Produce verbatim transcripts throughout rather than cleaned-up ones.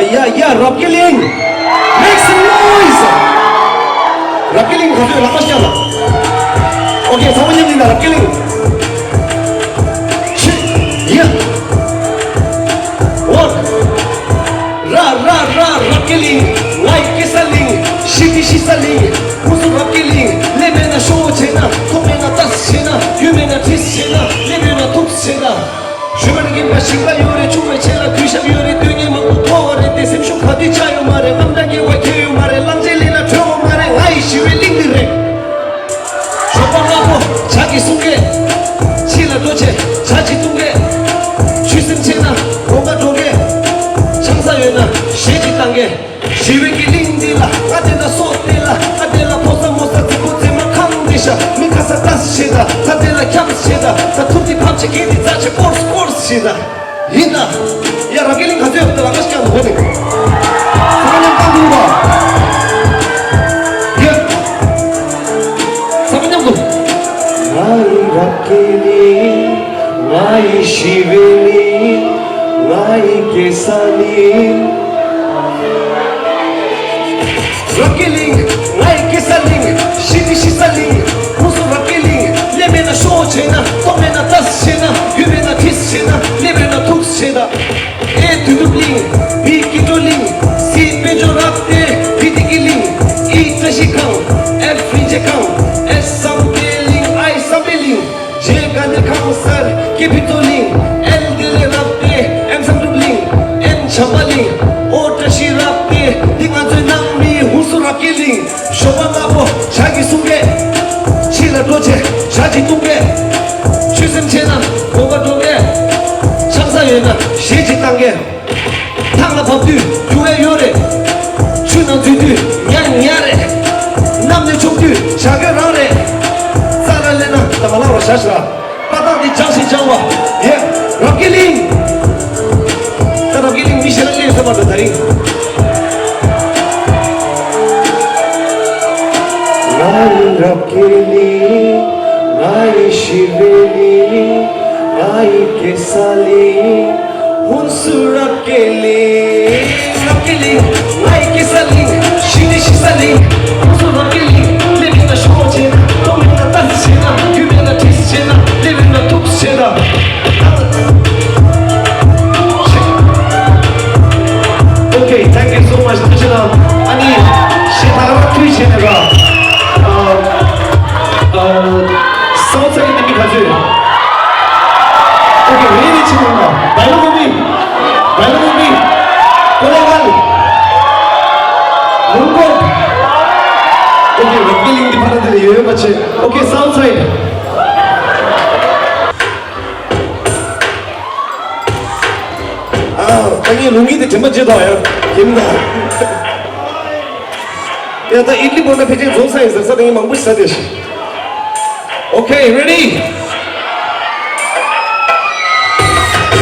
ཡ་ཡ། རབ་རྒྱས་གླིང་། Make some noise! རབ་རྒྱས་གླིང་ག་ཚོད་ལག་པ་བརྐྱངས་ལ། ཨོ་ཁེ། ཚང་མ་མཉམ་ཡིན་ན། རབ་རྒྱས་གླིང་། ཆི། ཡ། ཝན། ར་ར་ར། རབ་རྒྱས་གླིང་། ང་ཡི་སྐྱེ་ས་གླིང་། ཤི་དེ་ཤི་ས་གླིང་། ཁོ་ཚོ་རབ་རྒྱས་གླིང་། ལས་མེད་ན་ཤོག་བྱས་ན། ཐོག་མེད་ན་ལྟ་བྱས་ན། ཡུལ་མེད་ན་བྲིས་བྱས་ན། ལས་མེད་ན་ཐུགས་བྱས་ན། ཞུ་བར་གྱིན་པ་ཞིང་ལ་ཡོད་རེད། ཆུང་བའི་ཆེད་ལ་གུས་ཞབས་ཡོད་རེད། སྟོན་ཉན་མང་པོ་མཐོ་བ་རེད་དེ། སེམས་ཤུགས་ག་དུས་ཆག་ཡོད་མ་རེད། རྔམ་སྐྲག་སྐྱེ་བ་ཁྱོན་ཡོད་མ་རེད། གླང་ཆེན་ལས་ལ་བྲོས་འོང་མ་རེད། ང་ཡི་ཞི་བའི་གླིང་འདི་རེད། ཞོགས་པ་སྔ་པོ་ཇ་གི་གསུང་སྐད། ཕྱི་ལ་འགྲོ་ཆེད་ཇ་གཅིག་བཏུང་སྐད། ཆུ་སེམས་ཆེ་ན་དགོན་པ་འགྲོ་སྐད། ཆང་ས་ཡོད་ན་གཞས་གཅིག་བཏང་སྐད། ཞི་བའི་གི་གླིང་འདི་ལ་ང་བསྡད་ན་སྲོག་བསྡད་ལ། ང་བསྡད་ལ་ཕོ་གསར་མོ་གསར་རྫིག་པོ་རྫིག་མ་ཁང་འདི་ཤ། མི་ཁ་ས་ཏཱས་བྱེད་ད། ད་བསྡད་ལ་འཁྱམས་བྱེད་ད། ད་ཐུབ་ཀྱི་ཕམ་ཆེ་གེ་འདི་རྩ་ཆེ་ཀོར་སི་ཀོར་སི་བྱེད་ད། ཡིན་ད། ཡ། རབ་རྒྱས་གླིང་ག་ཚོད་ཡོད་ད། ལག་པ་ཤ་ནག་པོ་ནི། ཚང་མ་མཉམ་བཏང་འདུག་ད། ཡ། ཚང་མ་མཉམ་དུ། ང་ཡི་རབ་རྒྱས་གླིང་། ང་ཡི་ཞི་བའི་གླིང་། ང་ཡི་སྐྱེ་ས་གླིང་། རབ་རྒྱས་གླིང་། ང་ཡི་སྐྱེ་ས་གླིང་། ཤི་དེ་ཤི་ས་གླིང་། ཁོ་ཚོ་རབ་རྒྱས་གླིང་། ལས་མེད་ན་ཤོག་བྱས་ན། ཐོག་མེད་ན་ལྟ་བྱས་ན། ཡུལ་མེད་ན་བྲིས་བྱས་ན། ལས་མེད་ན་ཐུགས་བྱས་ན། ཨེ་དུས་གྲུབ་གླིང་། བི་སྐྱིད་སྡུག་གླིང་། སི་དཔལ་འབྱོར་རབ་སྟེ་བི་དི་གི་གླིང་། ཨི་བཀྲ་ཤིས་ཁང་། ཨེཕ་རིན་ཆེན་ཁང་། ཨེ་བསམ་གཏན་གླིང་། ཨའི་བསམ་གཏན་གླིང་། ཇེ་དགའ་ལྡན་ཁང་གསར་སྐྱེ་འཕེལ་གཙོ་གླིང་། ཨེལ་བདེ་ལེགས་རབ་སྟེ་ཨེམ་བསམ་གྲུབ་གླིང་། ཨེན་བྱམས་པ་གླིང་། ཨོ་བཀྲ་ཤིས་རབ་སྟེ་འདི་ང་ཚོའི་ནང་མི་ཧུན་སུར་རབ་རྒྱས་གླིང་། ཞོགས་པ་སྔ་པོ་ཇ་གི་གསུང་སྐད། ཕྱི་ལ་འགྲོ་ཆེད་ཇ་གཅིག་བཏུང་སྐད། ཆུ་སེམས་ཆེ་ན་དགོན་པ་འགྲོ་སྐད། ཆང་ས་ཡོད་ན་གཞས་གཅིག་བཏང་སྐད། ཐང་ལ་བབས་དུས་རྒྱུ་བས་ཡོད་རེད། ཆུ་ནང་འཛུལ་དུས་ཉ་ཉ་རེད། གནམ་ནས་མཆོང་དུས་བྱ་རྒོད་རང་རེད། རྩ་ལ་སླེབས་ན་ད་མ་ལངས་རོགས་བྱ་ཞེས་ར། པ་ཏང་འདི་འཇང་ཞིག་འཇང་བ། ཡེ། རབ་རྒྱས་གླིང་། ད་རབ་རྒྱས་གླིང་མི་ཞེ་ལ་སླེབས་ས་མ་ད་ད་རིང་། ང་ཡི་རབ་རྒྱས་གླིང་། ང་ཡི་ཞི་བའི་གླིང་། ང་ཡི་སྐྱེ་ས་གླིང་། ཧུན་སུར་རབ་རྒྱས་གླིང་། རབ་རྒྱས་གླིང་། ང་ཡི་སྐྱེ་ས་གླིང་། ཤི་དེ་ཤི་ས་གླིང་། ཧུན་སུར་རབ་རྒྱས་གླིང་། ལས་མེད་ན་ཤོག་བྱེད་ན། ཐོག་མེད་ན་ལྟ་ཟི་བྱེད་ན། རྒྱུ་མེད་ན་བྲིས་བྱེད་ན། ལས་མེད་ན་ཐུགས་བྱེད་ན། Okay, thank you so much. ཐུགས་རྗེ་གནང་། ཨ་ནི་ཞེ་ཐག་ར་ཐུགས་བྱེད་ནས་ར། ཨ། ཨ། སའུ་ཐི་སའེ་ཌི་ནས་མི་ག་ཚོད། ཨོ་ཁེ། རེ་རེ་བྱེད་མ་ན། བའི་ལོ་མི། བའི་ལོ་མི། ཀོ་ལེ་གལ། ལུང་ཀོ། ཨོ་ཁེ། རབ་རྒྱས་གླིང་འདི་ཕ་ར་འདི་ལ་ཡོད་པ་བྱེད། ཨོ་ཁེ། སའུ་ཐི་སའེ་ཌི། ཨ། ད་ངས་ལུང་གིས་དེ་དྲན་པ་བརྗེད་དོ་ཡ། ཡིན་ན། ཡ། ད་ཨིཌ་ལི་བྷོ་ཌ་ཕལ་ཆེར་རྫོགས་ས་ཡིན་ཟེར་ས་དེ་ངས་མང་པོ་ཞིག་ཟ་བསྡད་ཤག Okay, ready?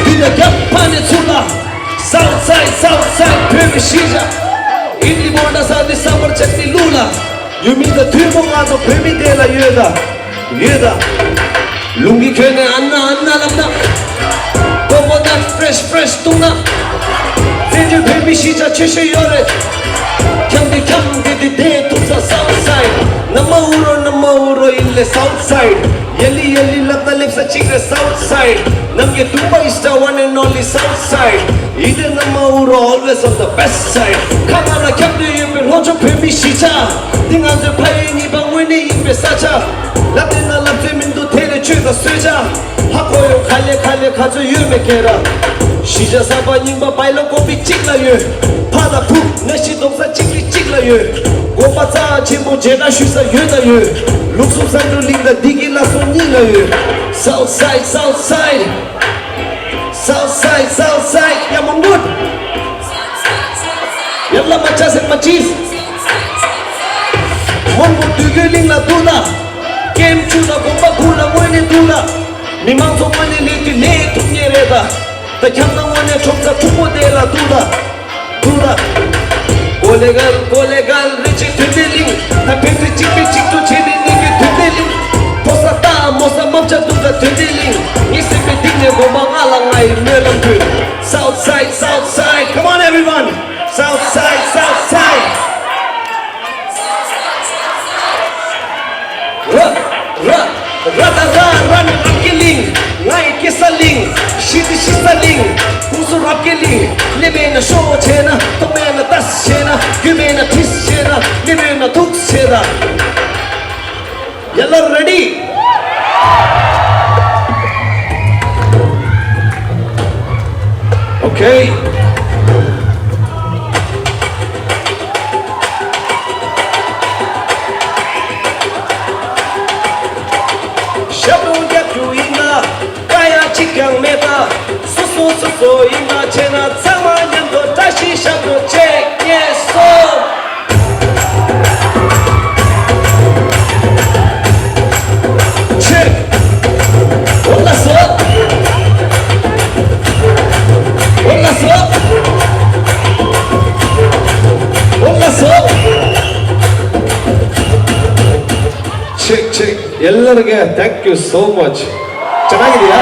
འདི་ལ་རྒྱབ་ཕ་ནས་ཚུར་ལ། South side, south side བོད་མི་གཞིས་ཆགས། ཨིཌ་ལི་བྷོ་ཌ་ས་འདི་ས་བར་ཆགས་ཏེ་ལུག་ལ། ཡུལ་མི་དང་མཐུན་པོ་ང་ཚོ་བོད་མི་དེ་ལ་ཡོད་ད། ཡོད་ད། ལུང་གིས་ཁྱོན་ནས་ཨ་ན་ཨ་ན་ལབ་ན། ཀོ་ཀོ་ནཊ་ཕི་རེཤ་ཕི་རེཤ་བཏུང་ན། བཙན་བྱོལ་བོད་མི་གཞིས་ཆགས་ཆེ་ཤོས་ཡོད་རེད། འཁྱམས་ཏེ་འཁྱམས་ཏེ་དེ་བསྡད་ཐུབ་ས་South side། ན་མ་འུ་རོ་ན་མ་འུ་རོ་ཡིན་ལེ་South side། ཡ་ལི་ཡ་ལི་ལབ་ན་སླེབས་ས་གཅིག་རེད་South side། ནམ་མཁའི་དུང་པ་is the one and only South side། ཡིན་དེ་ན་མ་འུ་རོ་always on the best side། ཁ་ང་ལ་འཁྱམས་ཏེ་ཡོད་པའི་ལྷོ་ཕྱོགས་བོད་མི་གཞིས་ཆགས། འདི་ང་ཚོའི་ཕ་ཡུལ་གཉིས་པ་དངོས་གནས་ཡིན་པའི་ས་ཆ། ལབ་བསྡད་ན་ལབ་ཚོད་མི་འདུག་དེ་ལས་ཆོས་དང་གསོལ་ཇ། ཧ་གོ་ཡོང་ཁ་ལེ་ཁ་ལེ་ག་ཚོད་ཡོད་མེད་ཁྱེད་རང་། གཞིས་ཆགས་གསར་པ་རྙིང་པ་བའི་ལོ་ཀོ་པི་གཅིག་ལ་ཡོད། ཕ་དང་བུ་ནང་བཞིན་གདུང་ས་གཅིག་རི་གཅིག་ལ་ཡོད། དགོན་པ་རྩ་ཆེན་པོ་མཇལ་ཁ་ཞུ་ས་ཡོད་ད་ཡོད། ལུགས་གསུམ་བསམ་འགྲུབ་གླིང་དང་བདེ་སྐྱིད་བླ་སྲོག་གཉིས་ལ་ཡོད། South side, South side། South side, South side། ཡ་མོན་གྷོ། ཡར་ལ་མ་ཆ་སེར་མ་ཅིས། མོན་གྷོ་འདོད་རྒུའི་གླིང་ལ་འདུག་ལ། ཀེམ་ཆུ་ལ་དགོན་པ་དགུ་ལ་དངོས་གནས་འདུག་ལ། མི་མང་ཚོ་དངོས་གནས་ལས་དུས་ལས་ཐུབ་ངེས་རེད་ད། ད་འཁྱམས་ན་དངོས་གནས་ཁྲོམ་ས་འཁྲུག་པོ་དེ་ལ་འདུག་ལ། འདུག་ལ། གོ་ལེ་གལ་གོ་ལེ་གལ་རེ་ཆེ་དོན་ལྡན་གླིང་། ད་ཕན་ཚུན་གཅིག་པའི་གཅིག་ཏུ་བྱེད་པའི་གནས་ཀྱི་དོན་ལྡན་གླིང་། ཕོ་གསར་རྟ་མོ་གསར་རྨ་བྱ་འདུག་ད་དོན་ལྡན་གླིང་། ངའི་སེམས་པའི་གཏིང་ནས་དགོན་པ་ལྔ་ལ་ང་ཡི་སྨོན་ལམ་ཕུལ། South side, South side, come on everyone. ར། ར་ད་ར་ར་ནི་རབ་ཀྱི་གླིང་། ང་ཡི་སྐྱེ་ས་གླིང་། ཤི་དི་ཤི་ས་གླིང་། ཁོང་ཚོ་རབ་ཀྱི་གླིང་། ལི་མེད་ན་ཤོ་བྱས་ན། ཐོག་མེད་ན་ཏཱས་བྱས་ན། རྒྱུ་མེད་ན་ཏིས་བྱས་ན། མི་མེད་ན་ཐུགས་བྱས་ན། Y'all ready? Okay. ཞབས་བྲོ་རྒྱག་རྒྱུ་ཡིན་ན། དཀའ་ཡང་གཅིག་ཀྱང་མེད་པ། སོ་སོ་སོ་སོ་ཡིན་པ་བྱས་ན། ཚང་མ་མཉམ་དུ་བཀྲ་ཤིས་ཞབས་བྲོ་གཅིག་གཉིས་གསུམ། Check. འོ་ལགས་སོ། འོ་ལགས་སོ། འོ་ལགས་སོ། Check, check. ཡ་ལ་ར་ག thank you so much. ཅ་ན་གི་ཡ།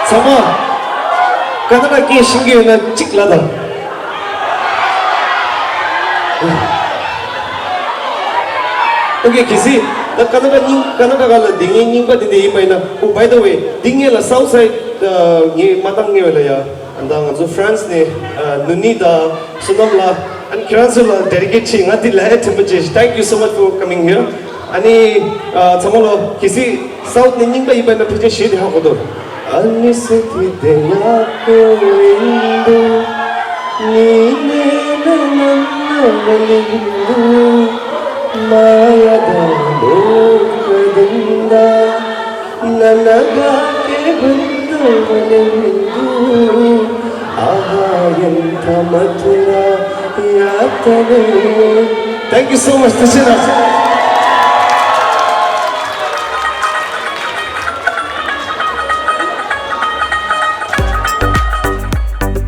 ཚང་མ། ཀ་ན་ཌ་སྐད་ཤེས་ཀྱི་ཡོད་ན་གཅིག་ལ་དང་། ཨོ་ཀེ། གལ་སྲིད་ད་ཀ་ན་ཌ་རྙིང་། ཀ་ན་ཌ་ག་ལ་འདི་ངའི་རྙིང་པ་འདི་འདི་ཡིན་པ་ཡིན་ན། ཨོ་by the way, འདི་ངས་ལ་South Side ངས་མ་བཏང་ངེས་བས་ལ་ཡ། ཨ་ད་ང་ཚོ་France ནས་ནུ་ནི་དང་བསོད་ནམས་ལགས། ཨ་ནི་ཁྱེད་རང་ཚོ་ལ་dedicate བྱེད། ང་འདི་ལ་ཡ་དྲན་པ་བརྗེད། Thank you so much for coming here. ཨ་ནི་ཚང་མ་ལོ། གལ་སྲིད་South ནས་རྙིང་པ་ཡིན་པ་ཡིན་ན་ཕལ་ཆེར་གཞས་དེ་ཧ་གོ་འདུག་ཨ་ནི་སི་ཐི་དེ་ཡག་པོ་ཡིན་འདུག་ནི་ནི་ན་ན་ན་ན་ལི་འདུག་མ་ཡ་ད་ལོ་ཀ་དིན་ད། ན་ན་ག་ཀེ་བུན་དུ་བ་ལེ་བུན་དུ། ཨ་ཧ་ཡན་ཐ་མ་ཐུ་ར་ཡ་ཐ་རེ། Thank you so much. ཐུགས་རྗེ་གནང་།